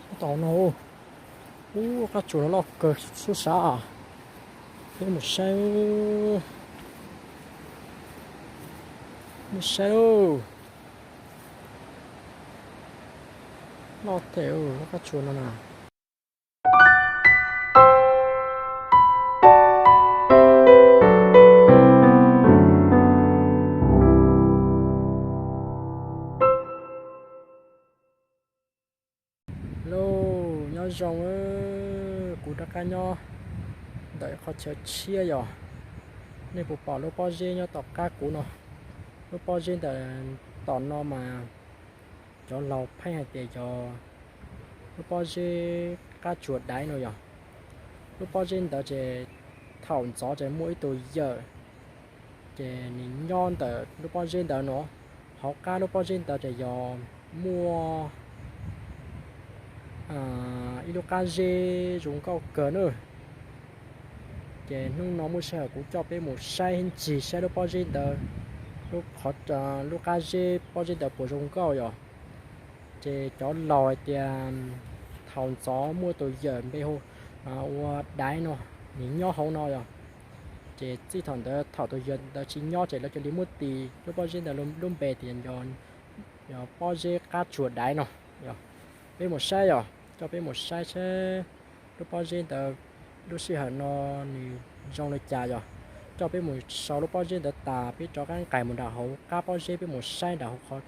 Tab tom no, ub, qab tsuas no loj kawg sub sab. Peb mus saib, mus saib lauj. Loj thiab qab tsuas no na. Lauj, nyob zoo, kuv rov qab nyob ntawm qhov chaw tshiab yog, nej puas pom lub pob zeb nyob tom qab kuv no? Lub pob zeb ntawm tom no mas cov laus pheej hais tias yog lub pob zeb qab tsuas daiv no yog. Lub pob zeb ntawd ces thaum ntxov ces muaj ib tug yawm, ces nws nyob ntawm lub pob zeb ntawd no. Hauv qab lub pob zeb ntawd ces yog muaj ib lub qab zeb zoo nkauj kawg na. Ces hnub no muaj sij hawm kuv coj peb mus saib ib ncig saib lub pob zeb ntawd, lub qhov, lub qab zeb pob zeb ntawd puas zoo nkauj yom. Ces cov laus hais tias thaum ntxov muaj tus yawm npe hu ua Daiv no, nws nyob hauv no yom. Ces txij thaum ntawd thaum tus yawm ntawd tsis nyob ces lawv cia li muab tis lub pob zeb ntawd lub npe tias yog pob zeb qab tsuas daiv no. Peb mus saib yom, coj peb mus saib saib lub pob zeb ntawd lub sij hawm no nws zoo li cas yom. Coj peb mus saib lub pob zeb ntawd tas peb rov qab nqais mus nram hauv qab pob zeb, peb mus saib nram hauv qhov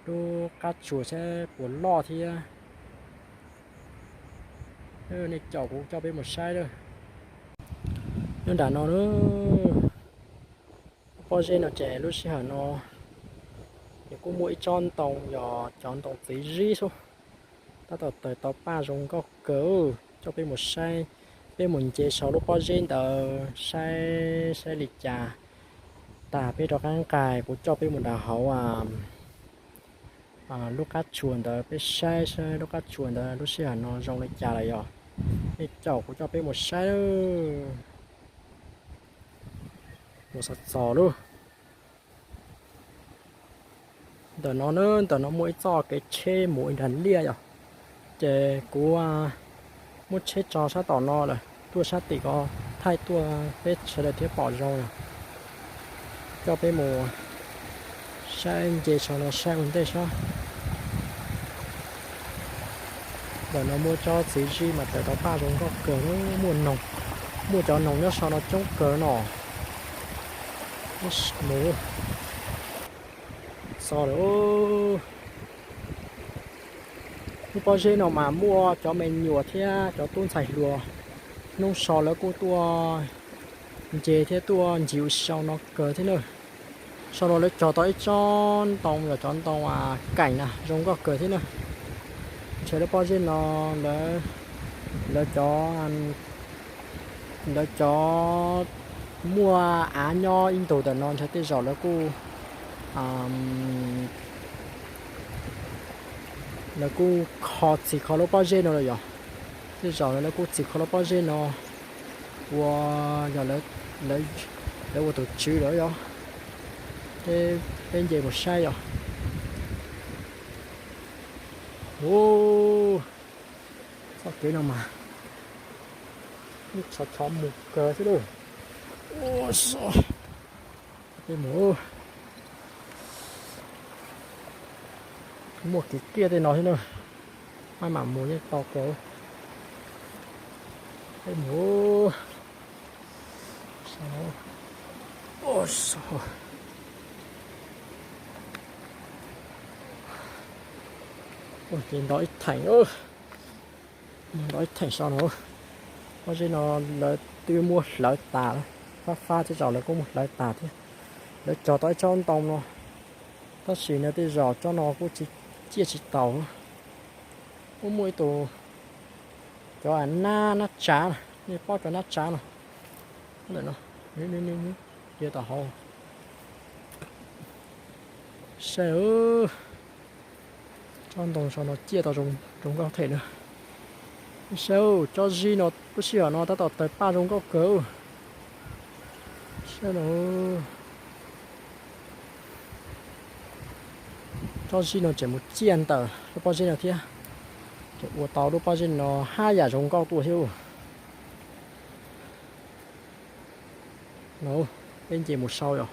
lub qab tsuas saib puas loj thiab. Nej caum kuv coj peb mus saib lawm. Nyob nram no, pob zeb no ces lub sij hawm no nws kuj muaj ib tsob ntoo, yog cov ntoo txiv zib xwb, tab tom tawg tau paj zoo nkauj kawg. Coj peb mus saib, peb mus nce saum lub pob zeb ntawd saib saib li cas, tas peb rov qab nqais kuv coj peb mus nram hauv lub qab tsuas ntawd peb saib saib lub qab tsuas ntawd lub sij hawm no zoo li cas lawm yog. Nej caum kuv coj peb mus saib. Mus txog txog lub, ntawm no na, ntawm no muaj ib txoj kev tsheb mus ib nrag liaj yom. Ces kuv muab tsheb tso sab tom no lawm, tuaj sab tim ko thaij tuaj peb sawv daws thiaj pom zoo yom. Coj peb mus saib nce saum no saib ua ntej sab. Ntawm no muaj tsob txiv zib mas tawg tau paj zoo nkauj kawg, muaj noog, muaj cov noog nyob saum no coob kawg no. Mus txog lawm. Lub pob zeb no mas muaj cov me nyuam thiab cov tub ntxhais hluas hnub so lawv kuj tuaj nce thiab tuaj ncig ua si saum no kawg thiab na. Saum no lawv cog tau ib tsob ntoo, yog cov ntoo kaim na, zoo nkauj kawg thiab na. Ntshe lub pob zeb no lawv cov, lawv cov muaj av nyob ib ntus ntawm no ntshe tej zaum lawv kuj, lawv kuj kho txhim kho lub pob zeb no lawm yom. Tej zaum lawv kuj txhim kho lub pob zeb no ua, yog lawv ua tus tswv lawm yom. Peb nce mus saib yom. Ub, txoj kev no mas txhov txhov mus kawg thiab lauj. Peb mus, muaj kev kiaj tej no thiab na, maj mam mus yeej tau kawg. Peb mus, ces nto ib theem, nto ib theem saum no. Pob zeb no lawv twb muab hlawv tas, fab fab tej zaum lawv kuj muab hlawv tas thiab. Lawv cog tau ib tsob ntoo no, tab sis no tej zaum tsob no kuj tsis ciaj tsis taus. Kuj muaj ib tug, cov nab, nab tsav, nej paub cov nab tsav no, ntawm no, cia tom hauv. Saib, tsob ntoo saum no ciaj tau zoo nkauj thiab na. Saib, tsob zib no lub sij hawm no tab tom tawg paj zoo nkauj kawg. Saib no, Tsob zib no tseem mus ciaj ntawm lub pob zeb no thiab. Ces ua tau lub pob zeb no haj yam zoo nkauj tuaj thiab. No, peb nce mus sau yom.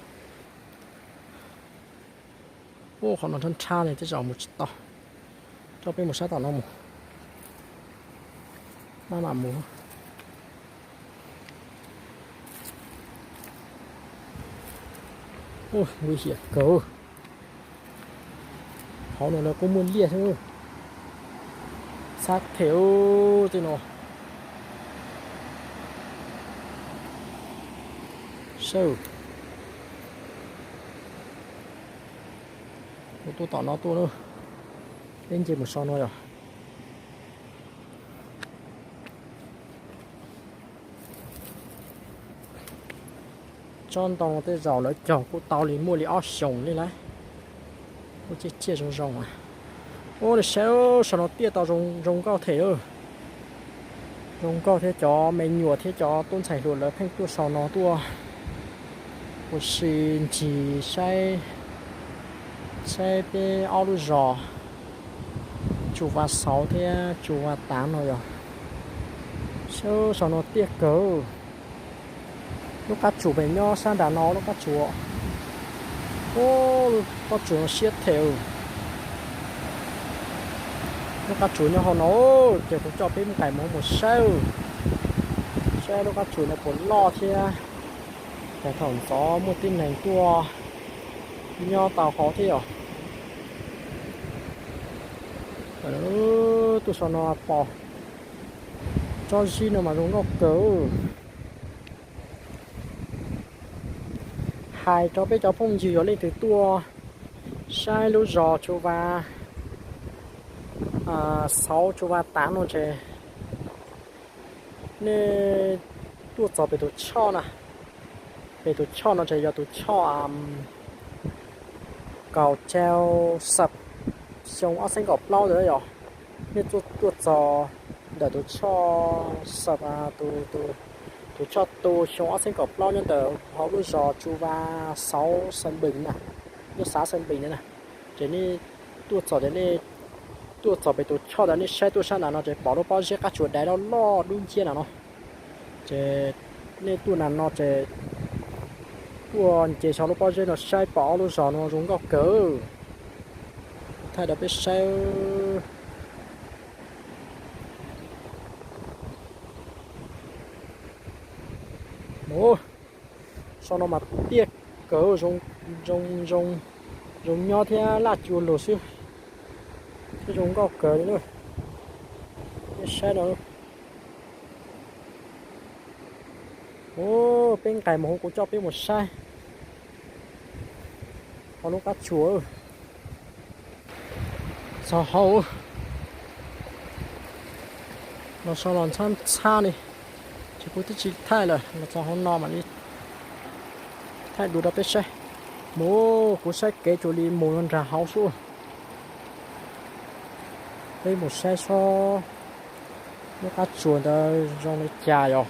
Ua qhov no nrhab nrhab li tej zaum mus tsis tau. Coj peb mus saib tom no mus. Maj mam mus. Ua, nguy hiểm kawg. Hauv no lawv kuj muaj liaj thiab. Txhab them tej no. Saib, mus tuaj tom no tuaj na. Peb nce mus so no yom. Tsob ntoo tej zaum lawv cog kuj tau li muaj li ob xyoos li lawm. Kuj ciaj ciaj zoo zoo. Ua li saib, saum no tiaj tau zoo nkauj them. Zoo nkauj thiab cov me nyuam thiab cov tub ntxhais hluas lawv pheej tuaj saum no tuaj ua si ntsis saib, saib peb ob lub zos Tsu Vas Xauv thiab Tsu Vas Tav no yom. Saum no tiaj kawg. Lub qab tsuas pem nyob sab nram no lub qab tsuas. Ub, lub qab tsuas no siab them. Lub qab tsuas nyob hauv no, ces kuv coj peb nqaim mus mus saib, saib lub qab tsuas no puas loj thiab. Ces thaum ntxov muaj tib neeg tuaj nyob tau hauv thiab yom. Tuaj saum no pom tsob zib no mas zoo nkauj kawg. Hais rau peb cov phooj ywg yog leej twg tuaj saib lub zos Tsu Vas Xauv Tsu Vas Tav no ces nej tuaj txog pem tus choj na, pem tus choj no ces yog tus choj kaum rau xab xyoo ob txhiab kaum plaub ntawd yom. Nej tuaj txog ntawm tus choj xab, tus choj tu xyoo ob txhiab kaum plaub nyob ntawm hauv lub zos Tsu Vas Xauv Xeem Npees na, nyob xav Xeem Npees na. Ces nej tuaj txog ces nej tuaj txog pem tus choj ntawd nej saib tuaj sab nram no ces pom lub pob zeb qab tsuas daiv loj loj dub nciab nram no. Ces nej tuaj nram no ces tuaj nce saum lub pob zeb no saib pom ob lub zos no zoo nkauj kawg. Thaij rau peb saib. Ub, saum no mas tiaj kawg, zoo nyob thiab laj cua lug xwb, thiab zoo nkauj kawg li na. Peb saib no. Ub, peb nqaim mus hauv, kuv coj peb mus saib hauv lub qab tsuas. Txog hauv no, saum los ntxhab ntxhab li, ces kuv twb tsis thaij lawm, los txog hauv no mam li thaij dua rau peb saib. Mus, kuv saib kev tsuas li mus nram hauv xwb. Peb mus saib seb lub qab tsuas ntawd zoo li cas yom.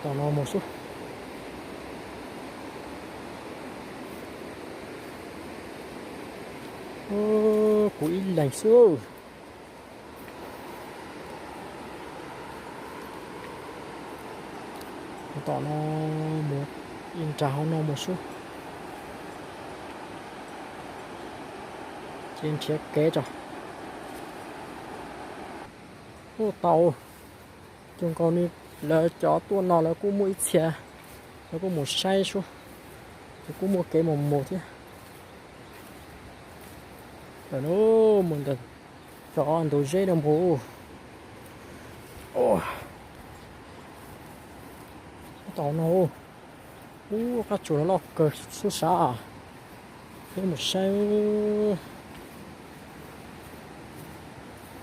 Tom no mus xwb. Kuv ib leeg xwb. Tom no mus, ib nrag hauv no mus xwb. Ces nrhiav kev tso. Ub, tau, zoo nkaus li lawv cov tuaj no lawv kuj muaj ib txhia, lawv kuj mus saib sub, ces kuj muaj kev mus mus thiab. Lawm no, mus ntawm cov ntug zeb no mus. Tom no, ub, qab tsuas no loj kawg xub sav. Peb mus saib,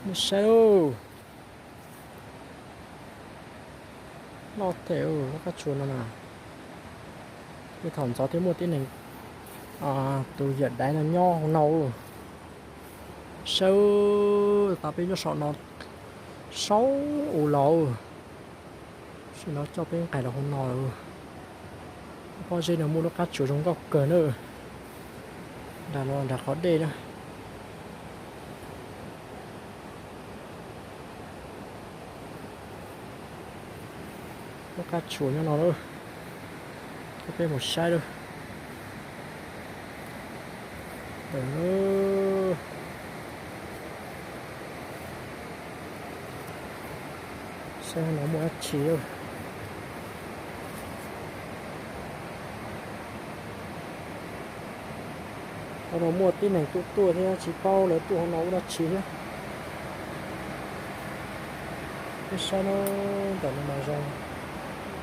mus saib. Loj them lub qab tsuas no na. Tej thaum ntxov thiaj muaj tib neeg tus yawm daiv no nyob hauv no. Saib, tas peb nyob saum no, saum u laus. Sim no coj peb nqaim los hauv no lawm. Pob zeb no muaj lub qab tsuas zoo nkauj kawg na. Nram no nram qhov dej na. Lub qab tsuas nyob no lawm. Coj peb mus saib lawm. Saib no muaj dab tsi. Hauv no muaj tib neeg tuaj tuaj thiab tsis paub lawv tuaj hauv no ua dab tsi thiab. Peb saib no, ntawm no mas zoo,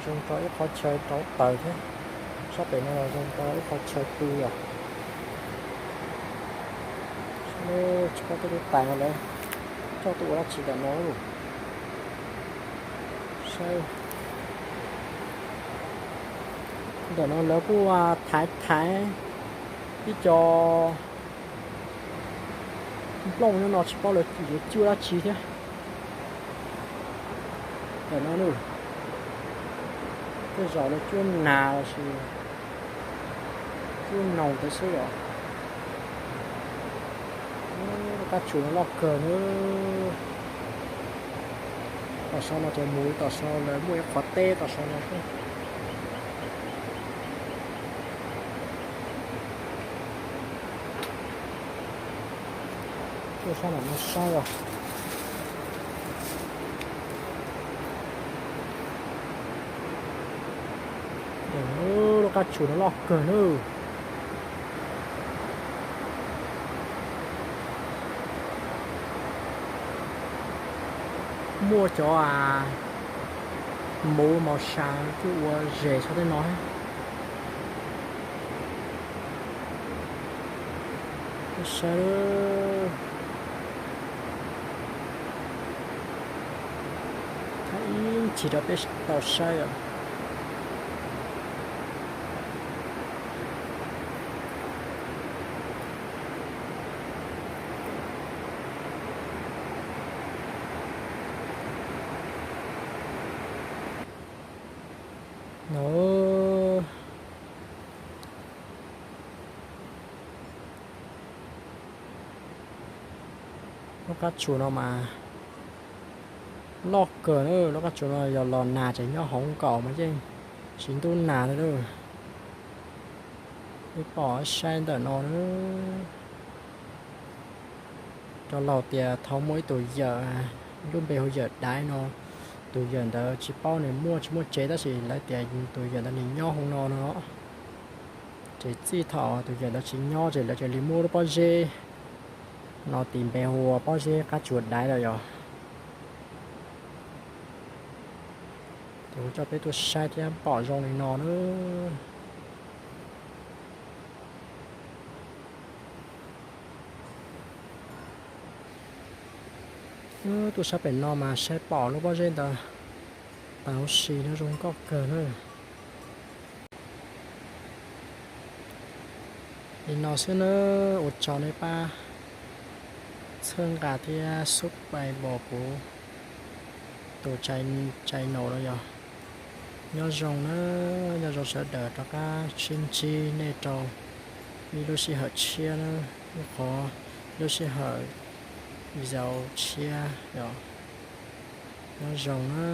zoo rau ib qho chaw rauv taws thiab. Sab pem no los zoo rau ib qho chaw pw os. Tsis paub tej lub tais no lawv coj tuaj ua dab tsi ntawm no. Saib, ntawm no lawv kuj thaiv thaiv ib co nplooj nyob no tsis paub lawv yuav cuab dab tsi thiab. Ntawm no, tej zaum lawv cuab nas los sis cuab noog ntawd xwb os. Lub qab tsuas no loj kawg na. Tom sau no ces mus tom sau lawv muaj ib qhov teb tom sau no thiab. Tuaj sab nram no saib os. Lub qab tsuas no loj kawg na. Muaj cov muv mos sa tuaj ua zes txog tej no. Saib, thaij ib ntsis rau peb tau saib os. No, lub qab tsuas no mas loj kawg na. Lub qab tsuas no yog los nag tseem nyob hauv nkaus mas yeej tsis ntub nag li lawm. Peb pom saib ntawm no na. Rau laus tias thaum muaj ib tug yawm, lub npe hu yawm Daiv no, tus yawm ntawd tsis paub nws muaj tsis muaj tsev tab sis lawv tias tus yawm ntawd nws nyob hauv no no. Ces txij thaum tus yawm ntawd tsis nyob ces lawv cia li muab lub pob zeb no tis npe hu ua pob zeb qab tsuas Daiv lawm yog. Ces kuv coj peb tuaj saib thiab pom zoo li no na. Tuaj sab pem no mas saib pom lub pob zeb ntawd tau si no zoo nkauj kawg na. Li no xwb na, ua tsaug nej pab txhawb nqa thiab subscribe kuv tus channel no yog. Nyob zoo na, nyob zoo sawv daws rov qab sib ntsib nej rau ib lub sij hawm tshiab na, ib qhov lub sij hawm video tshiab yog. Nyob zoo na.